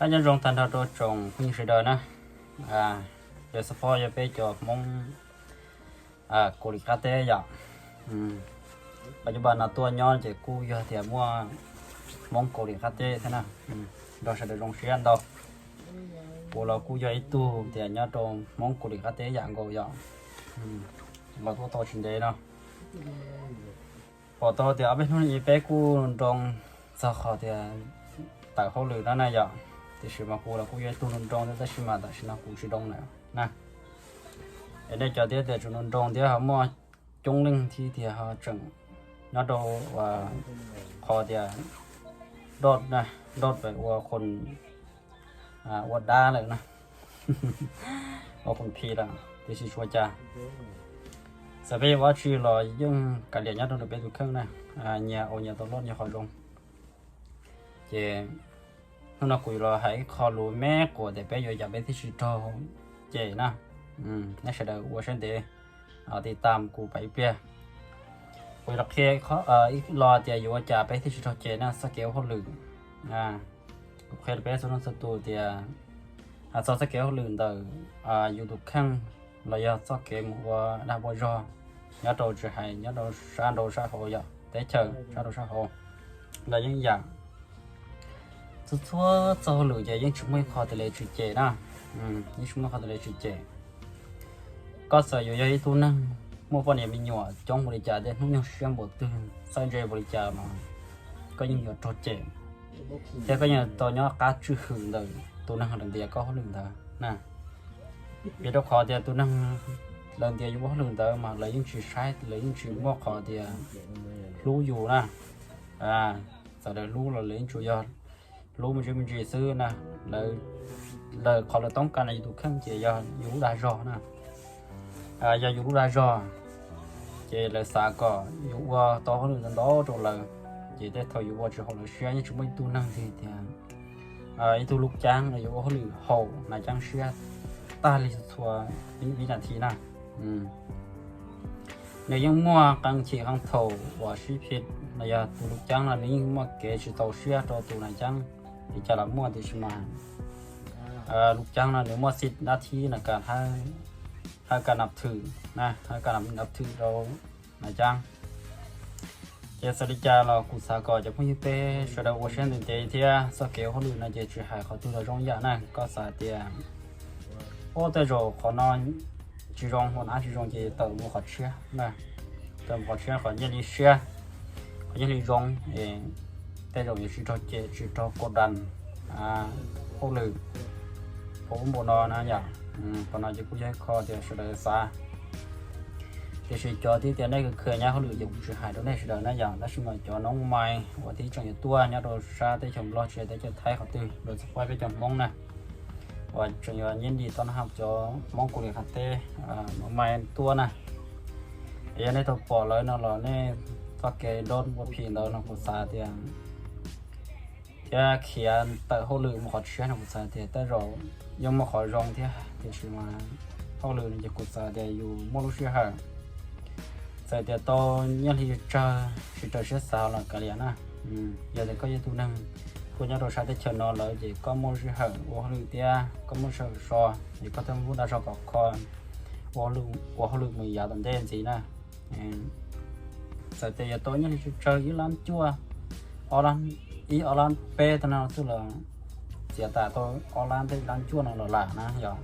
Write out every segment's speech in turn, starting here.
Nyob zoo tag nrho rau tsoom phooj ywg sawv daws na. Yog xab phob yog peb cov Hmoob Kaus Lim qab teb yom. Pas cov pas no tuaj nyob ces kuj yog tias muaj Hmoob Kaus Lim qab teb thiab na. Nrog sawv daws zoo siab ntau. Kuv los kuj yog ib tug tias nyob rau Hmoob Kaus Lim qab teb yam nkaus yom. Los tuaj tau tsis ntev no, pom tau tias ob peb hnub no peb kuj nroo txog qhov tias tawm hauj lwm no na yom. Tiam sis mas kuv los kuj yog ib tug nroo nroo thiab tab sis mas tam sim no kuv tsis nroo lawm na. Es nej cov thiab tias tseem nroo nroo thiab ho muaj coob leej thiab tias ho tseem nyob rau qhov tias doj, doj pem ua qhov ua dab lawm na, ua qhov phim lawm tiam sis tsis ua cas. Txawm peb yuav ua dab tsi los yeej kav liam nyob rau ntawm peb tus kheej na, nyias ua nyias tau loj nyias qhov zoo. Ces hnub no kuv yuav los hais ib qho lus me quas tias peb yuav ua cas peb thiaj tsis raug cem na. Nej sawv daws ua siab ntev tiv tam kuv pab ib pliag. Kuv yuav los qhia ib lo tias yuav ua cas peb thiaj tsis raug cem na, txoj kev ua hauj lwm. Kuv qhia rau peb txhua leej txhua tus tias txog txoj kev ua hauj lwm ntawm yus tus kheej los yog txoj kev mus ua dag ua zog nyob rau tsis hais nyob rau sab nraud sab hauv yom, teb chaws sab nraud sab hauv los yeej yam. Txhua txhua txoj hauj lwm ces yeej tsis muaj ib qho tias lawv tsis cem na. Yeej tsis muaj qho tias lawv tsis cem. Koj txawm yuav yog ib tug neeg muaj poj niam me nyuam coob npaum li cas thiab hnub nyoog siab npaum twg, txawj ntse npaum li cas mas koj yeej yuav raug cem, thiab koj yeej tau nyob qab tswj hwm ntawm tus neeg lawv ntiav koj hauj lwm ntawd na. Vim rau qhov tias tus neeg lawv ntiav yus ua hauj lwm ntawd mas lawv yeej tsis saib, lawv yeej tsis muaj qhov tias hlub yus na. Txawm lawv hlub los lawv yeej tsuas yog hlub me ntsis me ntsis xwb na. Lawv, qhov lawv toob kas ntawm yus tus kheej ces yog yus lub dag zog na. Yog yus lub dag zog, ces lawv xav kom yus ua tau hauj lwm ntau ntau rau lawv, ces tej thaum yus ua tsis haum lawv siab. Yeej tsis muaj ib tug neeg tiag tiag, ib tug lub caab no yuav ua hauj lwm haum nas caab siab tag li txhua ib nas this na. Nws yeej muaj qee chim qee thaum uas sib phim los yog tus lub caab no nws yeej muaj kev tsis txaus siab rau tus nas caab li cas los muaj, tiam sis mas lub caab no nws muaj xib dab thib na, hab kas nam thwm na, hab kas nam thwm rau nas caab. Ces txawm li cas los kuv xav kom cov phooj ywg peb sawv daws ua siab ntev ntev thiab txoj kev ua hauj lwm no ces tsis hais qhov twg los zoo yam na. Koj xav tias ua tej zaum qhov no tsis zoo, ua nab tsis zoo ces tawm mus qhov tshiab na, tawm mus qhov tshiab, qhov nyiaj li siab, qhov nyiaj li zoo, tej zaum yuav tsis raug cem tsis raug kau das hauj lwm npaum ub npaum no na yom. Qhov no ces kuj yog ib qho tias sawv daws xav. Tiam sis cov thiab tias nej khwv khwv nyob hauj lwm ces kuv tsis hais rau nej sawv daws na yom, tab sis mas cov noob mais uas tib tseem yuav tuaj nyob rau sab teb chaws Nplog tsis hais teb chaws Thaib qhov twg, lawv txog pab peb cov Hmoob na, uas tseem yuav nyiam li tau na, cov Hmoob Kaus Lim qab teb, noob mais tuaj na. Yog nej tau pom lawv no los nej txoj kev nrov ua phim ntawd no kuv xav tias thiab khiav tawm hauj lwm mus qhov tshiab no kuv xav tias tej zaum yeej muaj qhov zoo thiab, tiam sis mas hauj lwm no ces kuv xav tias yus muaj lub sij hawm, txawm tias tau nyiaj hli tsawg tsis raws siab xav los kav liam na. Yog tias koj yog tus neeg tuaj nyob rau sab teb chaws no lawm ces koj muaj lub sij hawm ua hauj lwm thiab koj muaj sij hawm so, ces koj thiaj muaj lub dag zog khov kho ua hauj lwm mus yav tom ntej ntxiv na. Txawm tias yuav tau nyiaj hli tsawg tsawg ib lab cuaj, ib ob lab peb tag no xwb los txiav tas tau ob lab thiab ib lab cuaj no los lam na yom.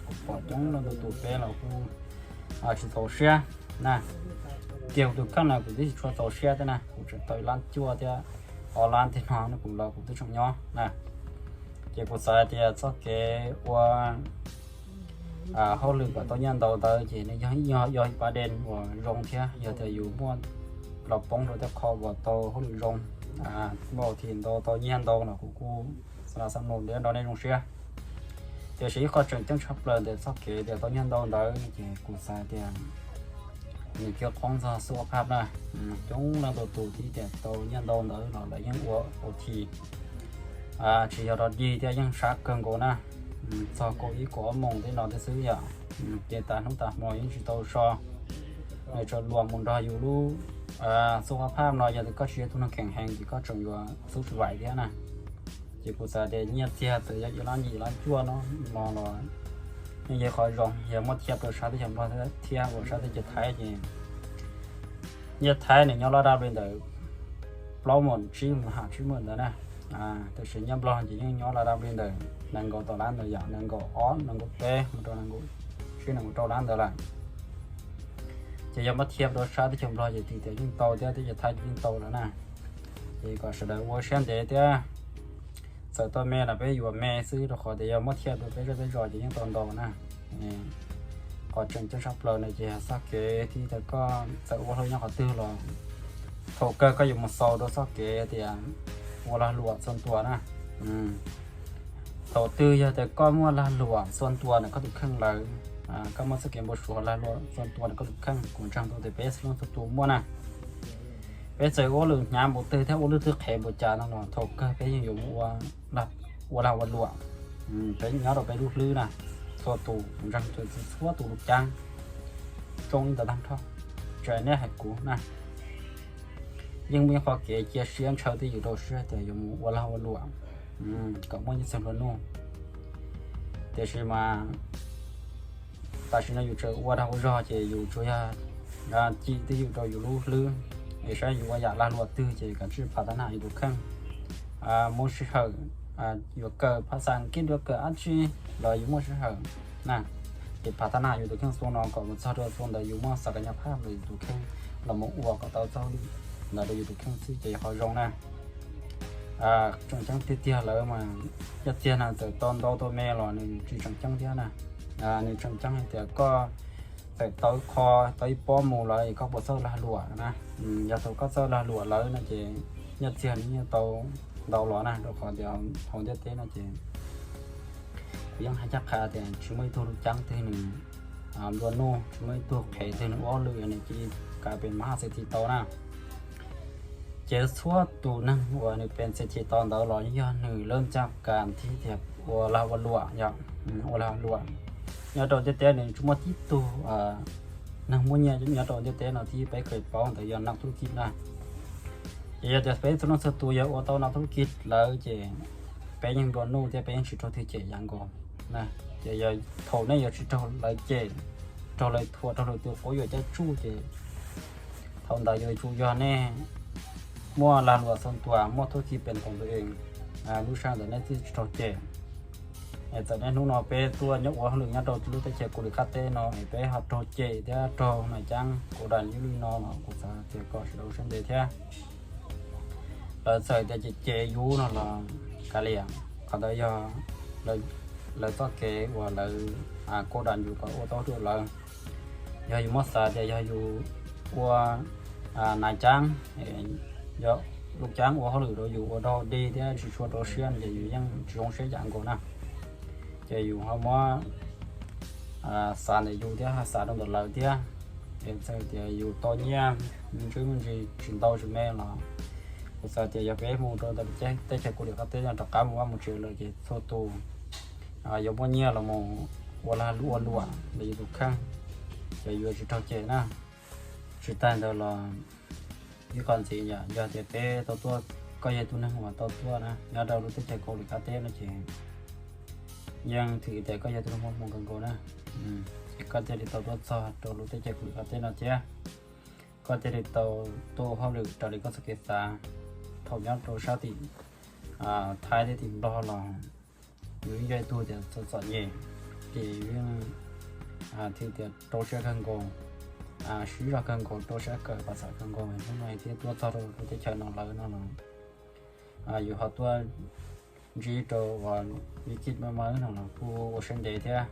Kuv pom coob leej ntau tus peb los kuj tsis txaus siab na. Kiag kuv tus kheej no kuv twb tsis tshua txaus siab thiab na, kuv tseem tau ib lab cuaj thiab ob lab thiab no kuv los kuv twb tseem nyob na. Ces kuv xav tias txoj kev ua hauj lwm kom tau nyiaj ntau ntawd ces nws yog ib, yog ib pab dej uas zoo thiab. Yog tias yus muaj los poob rau tej qho uas tau hauj lwm zoo, muaj thim ntau tau nyiaj ntau los kuv kuj xav xav nug nrog nej zoo siab. Tiam sis ib qho tseem ceeb tshaj plaws ntawm txoj kev tias tau nyiaj ntau ntawd ces kuv xav tias nws cia qoob txog xub phab na. Coob leej ntau tus thiab tias tau nyiaj ntau ntawd los lawv yeej ua ua thim, tsis yog rov dig thiab yeej sab kawg nkaus na. Txog kaum ib kaum ob moos tej no tej xwb yom, ces tas hnub tas hmo yeej tsis tau so. Nws tseem luam mus nrog yus lub xub phab no, yog tias koj tsis yog tus neeg kheem heev ces koj tseem yuav xub tsis vaim thiab na. Ces kuv xav tias nyiaj txiag txawm yog ib lab nyim lab cuaj no los yeej yog qhov zoo, yog muab thiab rau sab teb chaws Nplog thiab uas sab teb chaws Thaib ces nyiaj Thaib nws nyob laj dab li ntawm plaub moos tsib moos ham tsib moos ntawd na. Tab sis nyiaj Nplog ces yeej nyob laj dab li ntawm nees nkaum tawm lab ntawd yom, nees nkaum ob nees nkaum peb mus rau nees nkaum tsib nees nkaum rau lab ntawd lawm. Ces yog muab thiab rau sab teb chaws Nplog ces tias yeej tau thiab teb chaws Thaib ces yeej tau lawm na. Ces kom sawv daws ua siab ntev thiab txawm tau me los peb yuav me xwb rau qhov tias yog muab thiab rau peb zej peb zos ces yeej tau ntau na. Qhov tseem ceeb tshaj plaws no ces txoj kev thiab tias koj txawm ua hauj lwm nyob qhov twg los thaum kawg koj yuav mus xaus rau txoj kev tias ua lag luam txhua ntua na. Thaum twg yog tias koj muaj lag luam txhua ntua ntawm koj tus kheej lawm, koj muaj txoj kev npau suav lag luam txhua ntua ntawm koj tus kheej, kuv ntseeg tau tias peb txhua leej txhua tus muaj na. Peb txawm ua lwm hnyav npaum twg thiab ua lwm twg qhev npaum cas no los thaum kawg peb yeej yuav mus ua lag ua luam. Peb nyob rau peb lub hlwb na, txhua tus, kuv ntseeg txhua tus lub caab tsoob ib ntawd tag nrho, tsis hais nej hais kuv na. Yeej muaj ib qho kev cia siab ntshaw twj ywm rau siab tias yuav mus ua lag ua luam kom muaj nyiaj txiag nplua nuj. Tiam sis mas tam sim no yus tseem ua dag ua zog ces yus tsuas yog cim twj ywm rau yus lub hlwb, es saib yus ua yam lag luam twg ces kav tsij phav thab nam yus tus kheej. Muaj sij hawm yuav kawm phas xas Askiv, yuav kawm dab tsi los yus muaj sij hawm na, ces phav thab nam yus tus kheej xyoo no kom mus txog rau xyoo ntawd yus muaj xav kas nyas phaj los yus tus kheej los mus ua kom tau txoj hauj lwm ntawd rau yus tus kheej xwb ces yog qhov zoo na. Tseem ceeb tiag tiag lawm mas nyiaj txiag no txawm tau ntau tau me los nws tsis tseem ceeb thiab na. Nws tseem ceeb hais tias koj txawm tau ib qho, tau ib pob mus lawm es koj puas txawj lag luam na. Yog thaum koj txawj lag luam lawm no ces nyiaj txiag nws yeej tau ntau los na, rau qhov tias hauv ntiaj teb no ces kuv yeej hais caj qha tias tsis muaj ib tug lub caab twg nws nplua nuj, tsis muaj ib tug qhev twg nws ua hauj lwm nws cia li kav pem mas haj xwm ti tau na. Ces txhua tus neeg uas nws pem txhia chaw tau ntawd los yeej yog nws lawv ncaj kas thiab tias ua lag ua luam, yog ua lag ua luam. Nyob rau ntiaj teb nws tsis muaj tib tug neeg muaj nyiaj nyob rau ntiaj teb no thiab peb kheev paub ntawd yog nam thub kis na. Ces yog tias peb txhua leej txhua tus yog ua tau nam thub kis lawm ces peb yeej nplua nuj thiab peb yeej tsis raug twg cem yam nkaus na. Ces yog thaum nej yuav tsis raug lawv cem, raug lawv thuam, raug lawv tus quab yuam caij tsuj ces thaum ntawd yuav tsum yog nej muaj lag luam txhua ntua, muaj thub kis pem koom tus es lub sij hawm ntawd nej thiaj tsis raug cem. Es txawm niaj hnub no peb tuaj nyob ua hauj lwm nyob rau lub teb chaws Kaus Lim qab teb no es peb ho raug cem thiab raug nas caab kov dam li no los kuv xav tias kom sawv daws ua siab ntev thiab. Lawv txawm tias cem cem yus no los kav liam, qhov ntawd yog lawv txoj kev uas lawv kov dam yus kom ua tau rau lawv. Yog yus muab xav tias yog yus ua nas caab, yog lub caab ua hauj lwm rau yus ua dog dig thiab tsis tshua rau siab ces yus yeej tsis zoo siab yam nkaus na. Ces yus ho muab xav ntawm yus thiab ho xav rau ntawm lawv thiab. Es txawm tias yus tau nyiaj me ntsis me ntsis tsis ntau tsis me los kuv xav tias yog peb mus rau ntawm teb chaws Kaus Lim qab teb no rov qab mus vaj mus tsev lawm ces txhua tus yuav muaj nyiaj los mus ua lag ua luam ntawm yus tus kheej, ces yuav tsis raug cem na. Tsis tas ntawd los ib qho ntxiv yom, yog tias peb tau tuaj, koj yog tus neeg uas tau tuaj na nyob rau lub teb chaws Kaus Lim qab teb no ces yeej thim tias koj yog tus neeg muaj hmoo kawg nkaus na. Es koj thiaj li tau tuaj txog rau lub teb chaws Kaus Lim qab teb no thiab koj thiaj li tau tuaj ua hauj lwm raws li koj txoj kev xav. Thaum nyob rau sab tim Thaib thiab tim Nplog los yus yeej yog ib tug tias txom txom nyem, ces yus yeej thim tias rau siab kawg nkaus, siv zog kawg nkaus, rau siab kawm phas xas kawg nkaus. Hnub no thiaj tuaj txog rau lub teb chaws no lawm no los yus ho tuaj ntsib rau uas Viv Kij Mab Mawb no los kuj ua siab ntev thiab.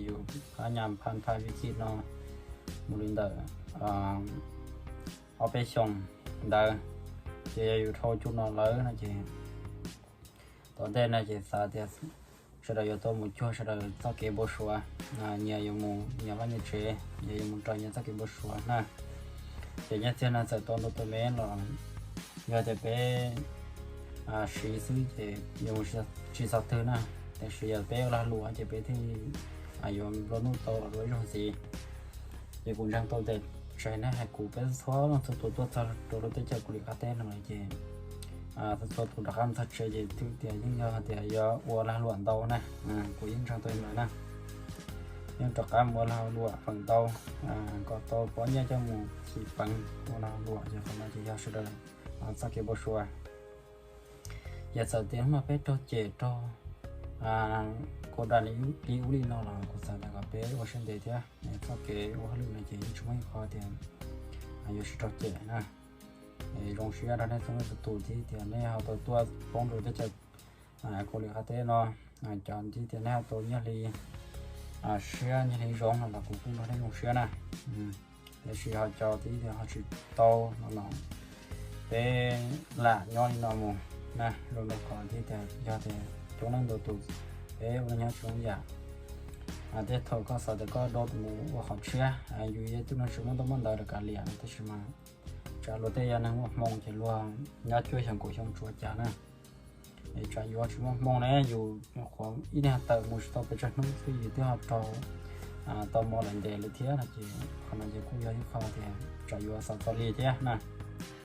Yus hab nyas pha pha Viv Kij no mus li ntawm ob peb xyoos ntawd, ces yog yus dhau cua no lawm no ces tom ntej no ces xav tias sawv daws yuav tau mus cuag sawv daws txoj kev npau suav, nyias yuav mus nyias vaj nyias tsev, nyias yuav mus raws nyias txoj kev npau suav na. Ces nyiaj txiag no txawm tau ntau tau me los yog tias peb siv xwb ces yuav mus tsis txog twg na. Tiam sis yog peb lag luam ces peb thiaj yuav nplua nuj tau los dua ib zaug ntxiv. Ces kuv ntseeg tau tias tsis hais nej hais kuv, peb txhua leej txhua tus tuaj txog rau lub teb chaws Kaus Lim qab teb no lawm ces txhua tus rov qab txog tsev ces twb tias yeej yog tias yuav ua lag luam ntau na. Kuv yeej ntseeg tau li ntawd na. Yeej rov qab mus ua lag luam feem ntau kom tau pob nyiaj coj mus xyuas peev ua lag luam ces qhov no ces yog sawv daws txoj kev npau suav. Yog txawm tias hnub no peb raug cem raug kua dam li ub li no los kuv xav tias kom peb ua siab ntev thiab. Txoj kev ua hauj lwm no ces yeej tsis muaj ib qho tias yuav tsis raug cem na. Zoo siab rau nej txhua leej txhua tus thiab tias nej ho tau tuaj poob rau teb chaws Kaus Lim qab teb no. Cov thiab tias nej ho tau nyiaj hli siab nyiaj hli zoo no los kuv kuj nrog nej zoo siab na. Tiam sis ho cov thiab tias ho tsis tau no los peb lam nyob li no mus na. Zoo rau qhov thiab tias yog tias coob leej ntau tus peb ua neej nyob tsis zoo yam. Tej thaum koj xav tias koj do mus ua qhov tshiab, yus yog ib tug neeg tsis muaj ntaub muaj ntawv los kav liam no, tab sis mas tsam luag tej yog neeg muaj hmoo ces luag nyob cuaj xyoos kaum xyoo tsuav cas na. Es tsam yus tsis muaj hmoo ne, yus nyuam qhuav ib leeg tawm mus tsis tau pes tsawg hnub xwb yus twb ho raug tau mos lawm ntes lawm thiab no ces qhov no ces kuj yog ib qho tias tsam yuav xav txog li thiab na.